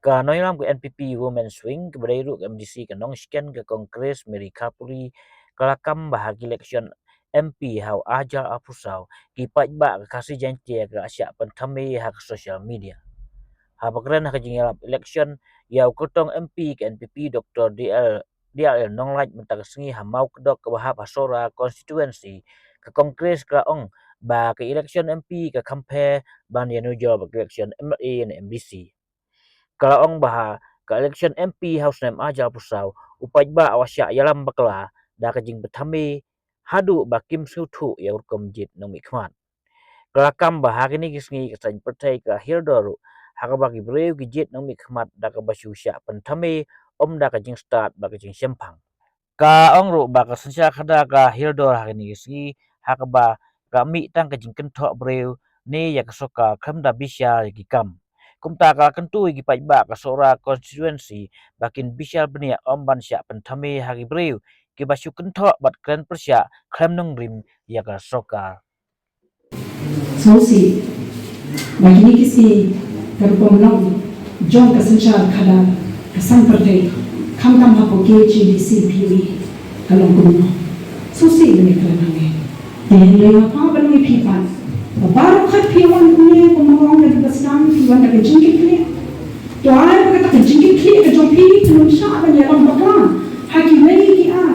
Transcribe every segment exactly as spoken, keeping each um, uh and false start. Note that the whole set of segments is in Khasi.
Ka nongïalam ka N P P Women's Wing, kaba dei ruh ka M D C ka Nongshken ka Congress, Mary Kharpuri, ka la kam ba ha ki election M P ha u ar hajar arphew saw, ki paidbah ka Khasi Jaiñtia ka la shah pynthame ha ka social media. Haba kren ha ka jingïalap election ïa u kyrtong M P ka N P P, Doctor D L, D L Nonglait, mynta ka sngi ha Mawkdok kaba hap ha Sohra constituency, ka Congress ka la ong ba ka election M P ka compare ban ïanujor bad ka election M L A ne M D C. Ka la ong ba ha ka election M P ha u snem ar hajar arphew saw, u paidbah u la shah ïalam bakla da ka jingpynthame haduh ba kim sngewthuh ïa u rukom jied nongmihkhmat. Ka la kam ba ha kine ki sngi ka saiñ pyrthei ka hiar dor ruh, ha kaba ki briew ki jied nongmihkhmat da kaba shu shah pynthame, ym da ka jingstad bad ka jingshemphang. Ka ong ruh ba ka synshar khadar ka hiar dor ha kine ki sngi, ha kaba ka mih tang ka jingkynthoh briew ne ïa ka sorkar khlem da bishar ïa ki kam. Kumta ka la kyntu ïa ki paidbah ka Sohra constituency ba kin bishar bniah, ym ban shah pynthame ha ki briew kiba shu kynthoh bad kren pyrshah khlem nongrim ïa ka sorkar. Sngewsih ba kine ki sngi ka rukom long jong ka synshar khadar ka saiñ pyrthei, khamtam hapoh K H A D C P O E, ka long kumno. Sngewsih ba ngi kren hangne. Te hynrei nga kwah ban ong ïa phi pat ba baroh khat phi wan kumne, kumba ong ka dei ba sdang, phi wan da ka jingkitkhlieh. To ai ba kata ka jingkitkhlieh ka jong phi, phin ym shah ban ïalam bakla ha kiwei ki ar.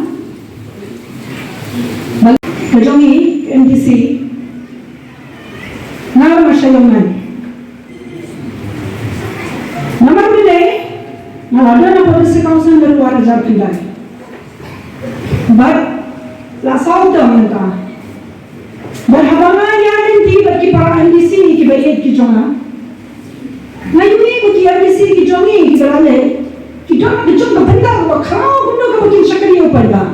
Ka jong i M D C, nga ruh nga sha ïong ngan. Namar balei? Nga la don hapoh District Council naduh ar hajar khyndai. Bad la saw term mynta. Bad haba nga ïa lynti bad ki para M D C kiba ïeit ki jong nga, nga ïohi ba ki M D C ki jong ngi kiba la leit, ki don ka jong ka bynta kaba khraw kumno kaba kin shakri ïa u paidbah.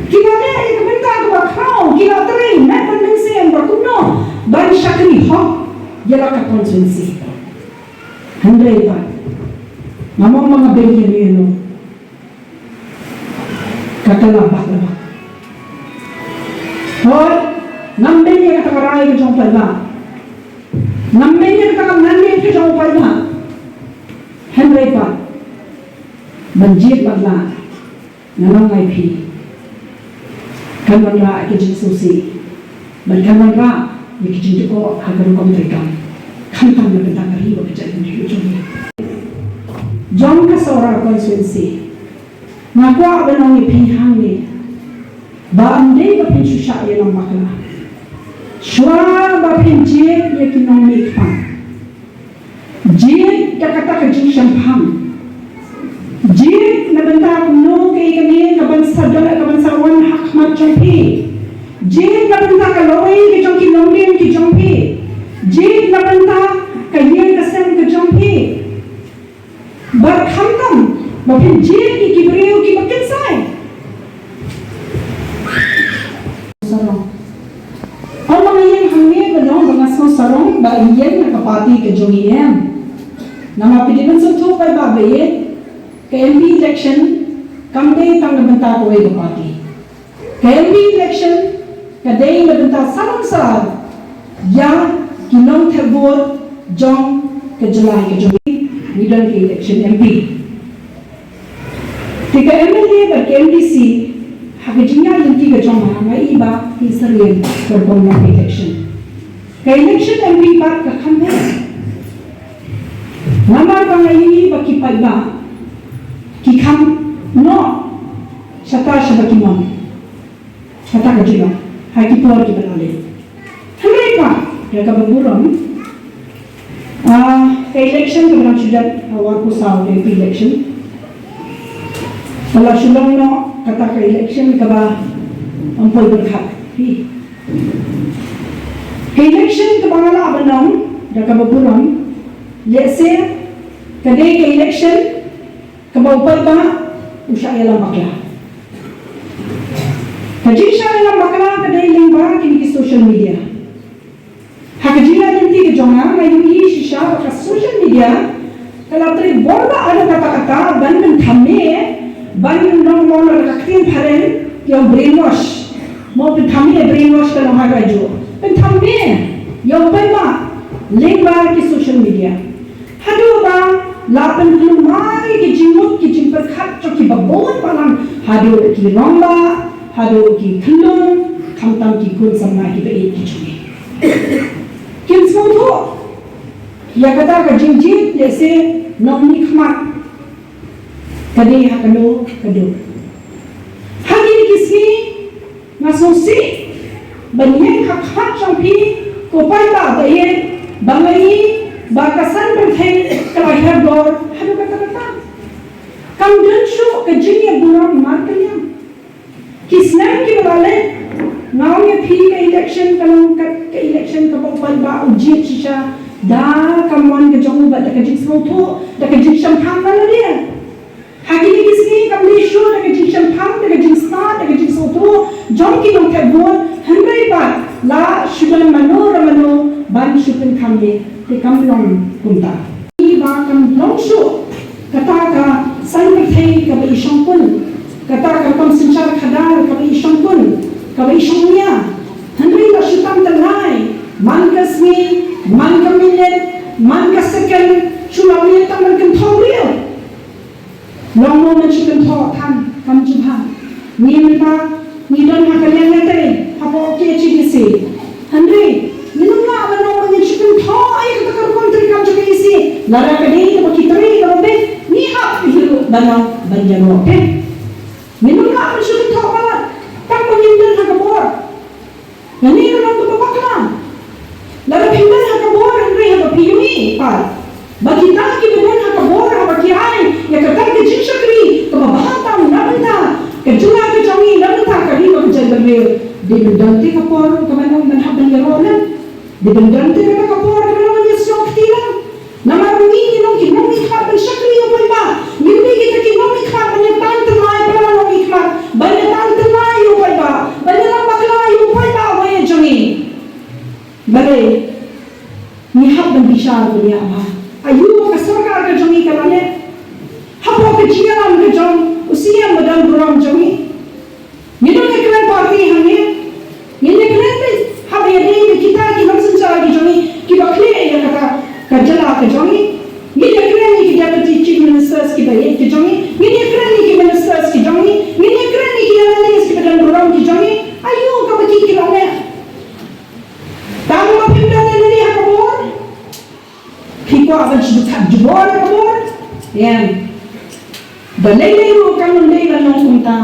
Ki la leh ïa ka bynta kaba khraw, ki la trei met bad mynsiem ba kumno ban shakri hok ïa la ka constituency. Hynrei pat, nga mut ma nga beiñ ïa no, ka la bak la bak. Hooid, ngam beiñ ïa kata ka rai ka jong u paidbah, ngam beiñ ïa kata ka mandate ka jong u paidbah. Hynrei pat, ban jied bad lad, nga ong ïa phi, kan wanrah ïa ki jingsngewsih bad kan wanrah ïa ki jingthoh ha ka rukom treikam, khamtam na ka bynta ka ri bad ka jaitbynriew jong ngi. Jong ka Sohra constituency, nga kwah ban ong ïa phi hangne ba ym dei ba phin shu shah ïalam bakla. Shuwa ba phin jied ïa ki nongmihkhmat, jied da kata ka jingshemphang. Jied na bynta kumno kaei kane kaban sa don, kaban sa wan ha khmat jong phi. Jied na bynta ka lawei ka jong ki longdien ki jong phi. Jied na bynta ka ïing ka sem ka jong phi. Bad khamtam ba phin jied ïa ki briew kiba kynsai. Sarong. Ym ba nga ïeng hangne ban ong ba nga sngew sarong ba ïeng na ka party ka jong ngi, em. Namar phi dei ban sngewthuh paidbah ba ïeit, ka M P election kam dei tang na bynta kawei ka party. Ka M P election ka dei na bynta sarong sar ïa ki nongthep vote jong ka jylla ka jong ngi. Ngi don ka election M P. Te ka M L A bad ka M D C, ha ka jingïaid lynti ka jong nga, nga i ba ki syriem ka rukom long ka election. Ka election M P pat ka kham bha. Namar ba nga i ba ki paidbah ki kham noh shata shaba ki mon. Kata ka jingeh ha ki por kiba la leit. Hynrei pat, ïa kaba burom, ah, ka election kaba dang shu dep, ah, arphew saw ka M P election, ka la shu long noh kata ka election kaba ym poi pyrkhat. Hi. Ka election kaba nga lah ban ong, ïa kaba burom, lehse ka dei ka election kaba u paidbah u shah ïalam bakla. Ka jingshah ïalam bakla ka dei lyngba kine ki social media. Ha ka jingïaid lynti ka jong nga, nga ïohi shisha ba ka social media ka la trei bor ba ado katta katta ban pynthame, ban long mo na ka ktien phareng ïa u brainwash. Mo pynthame, brainwash ka long Ka ju pynthame ïa u paidbah lyngba ki social media. Haduh ba la pynkulmar ki jingmut ki jingpyrkhat jong ki babun balang, haduh ki rangbah, haduh ki khyllung, khamtam ki khun samla kiba ïeit ki jong ngi. Kim sngewthuh ïa kata ka jingjied lehse nongmihkhmat ka dei ha kano ka dur. Ha kine ki sngi nga sngewsih ban ïeng ha khmat jong phi ko paidbah ba ïeit, ba nga ïohi ba ka san pyrthei ka la hiar dor haduh katta katta. Kam don shuh ka jingïaburom markylliang. Ki snem kiba la leit, nga ong ïa phi ka election ka long ka, ka election kaba u paidbah u jied shisha da ka mon ka jong u bad da ka jingsngewthuh, da ka jingshemphang na lade. Ha kine ki sngi kam dei shuh da ka jingshemphang, da ka jingstad, da ka jingsngewthuh jong ki nongthep vote, hynrei pat la shu don mano re mano ban shu pynkham ïa, te kam long kumta. Ba kam long shuh kata ka san pyrthei kaba i shongkun, kata ka rukom synshar khadar kaba i shongkun, kaba i shongnia. Hynrei la shu tam tyllai, man ka sngi, man ka minit, man ka second, shu la mih tang ban kynthoh briew. Long mo men shu kynthoh than, kam jubha. Ngi mynta ngi don ha ka liang ïatei hapoh K H A D C. Hynrei ngin ym lah ban ong ba ngin shu kynthoh ïa kata ka rukom treikam jong ka E C. Lada ka dei kaba ki trei kaba beit, ngi hap hi ruh ban ong ban ïaroh beit. Ngin ym lah ban shu kynthoh palat tang ba ngin don ha ka bor. Ngi ka long kaba bakla. Lada phi don ha ka bor hynrei haba phi ïohi pat ba kita kiba don ha ka bor haba ki ai ïa kata ka jingshakri kaba bha tam na bynta ka jylla ka jong ngi, na bynta ka ri bad ka jaitbynriew, dei ban don te ka por kaba nang ban hap ban ïaroh lem. Dei ban don te kata ka por kaba nang ban ïasnoh kti lem. Namar ngi ngi long ki nongmihkhmat ban shakri ïa u paidbah. Ngim dei kita ki nongmihkhmat ban ïatan tyllai para nongmihkhmat, ban ïatan tyllai ïa u paidbah, ban ïalam bakla ïa u paidbah uba ïeit jong ngi. Balei? Ngi hap ban bishar bniah bha. Aïu ba ka sorkar ka jong ngi ka la leh hapoh ka jingïalam ka jong u C M ba don burom jong ngi? Ngi don ïa kren party hangne. Ngin ïa kren beit haba ïadei bad kita ki nongsynshar ki jong ngi kiba khleh ïa kata ka jylla ka jong ngi. Ngin ïa kren ïa ki Deputy Chief Ministers kiba ïeit ki jong ngi. Ngin ïa kren ïa ki ministers ki jong ngi. Ngin ïa kren ïa ki M L As kiba don burom ki jong ngi. Aïu kaba ki ki la leh? Tang ba phim don M L A ha ka bor. Phi kwah ban shu thad jubor ka bor? Ïa. Ba lei lei ruh kan ym dei ban long kumta.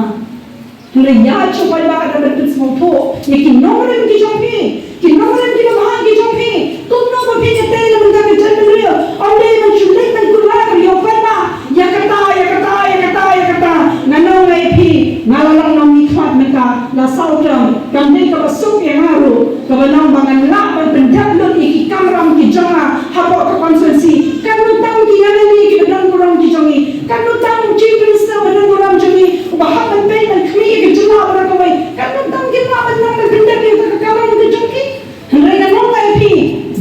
Hynrei ïa shu paidbah da ban pynsngewthuh ïa ki nongrim ki jong phi, ki nongrim kiba bha ki jong phi. Kumno ba phi ïatei na bynta ka jaitbynriew? Ym dei ban shu leit ban kular ïa u paidbah ïa kata, ïa kata, ïa kata, ïa kata. Ngan ong ïa phi, nga la long nongmihkhmat mynta la saw term, kam dei kaba suk ïa nga ruh. Kaba long ba ngan lah ban pyndep lut ïa ki kamram ki jong nga hapoh ka constituency. Katno tang ki M L A kiba don burom ki jong ngi, katno tang u Chief Minister ba don burom jong ngi uba hap ban peit ban khmih ïa ka jylla baroh kawei, katno tang ki lah ban nang ban pyndep ïa ka kamram ka jong ki. Hynrei ngan ong ïa phi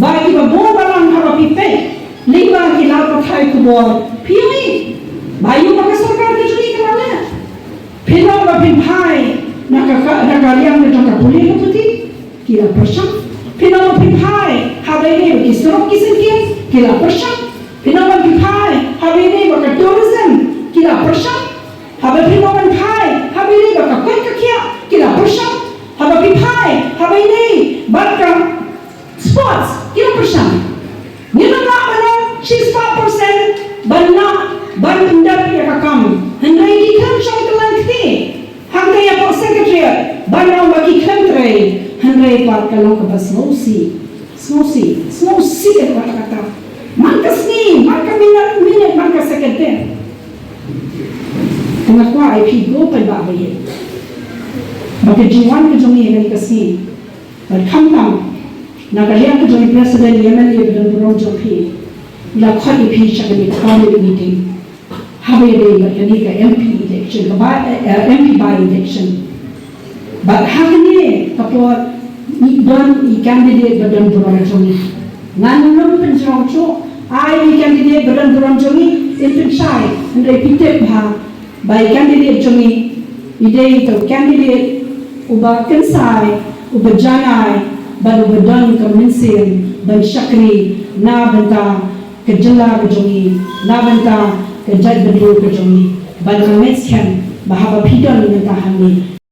ba kiba bun balang haba phi peit lyngba ki lad pathai khubor, phi ïohi ba ïoh ba ka sorkar ka jong ngi ka la leh. Phin ong ba phin phai na ka, na ka liang ka jong ka pule ka puthi, ki la pyrshang. Phin ong ba phin phai haba ïadei bad ki surok ki syngkien, ki la pyrshang. Phin ong ba phin phai haba ïadei bad ka tourism, ki la pyrshang. Haba phin ong ba phin phai haba ïadei bad ka koit ka khiah, ki la pyrshang. Haba phin phai haba ïadei bad ka sports, ki la pyrshang. Ngim lah ban ong shispah percent ban lah ban pyndep ïa ka kam. Hynrei ki khlem shong kylleng kti. Hangta ïa ka Secretariat ban ong ba ki khlem trei. Hynrei pat ka long kaba sngewsih. Sngewsih. Sngewsih ïa kata kata. Man ka sngi, man ka minit, minit, man ka second te. Te nga kwah ai phi ko paidbah ba ïeit ba ka jingwan ka jong ngi ha kane ka sngi. Bad khamtam na ka liang ka jong i President, i M L A ba don burom jong phi, i la khot ïa phi sha kane ka public meeting haba ïadei bad kane ka M P election, ka by, eh, M P by election. Bad ha kane ka por ngi don i candidate ba don burom jong ngi. Ngan ym pynjrong shuh, ai i candidate ba don burom jong ngi in pynshai, hynrei phi tip bha ba i candidate jong ngi i dei ito candidate uba kynsai uba janai bad uba don ka mynsiem ban shakri na bynta ka jylla ka jong ngi, na bynta ka jaitbynriew ka jong ngi. Bad nga ngeit skhem ba haba phi don mynta hangne,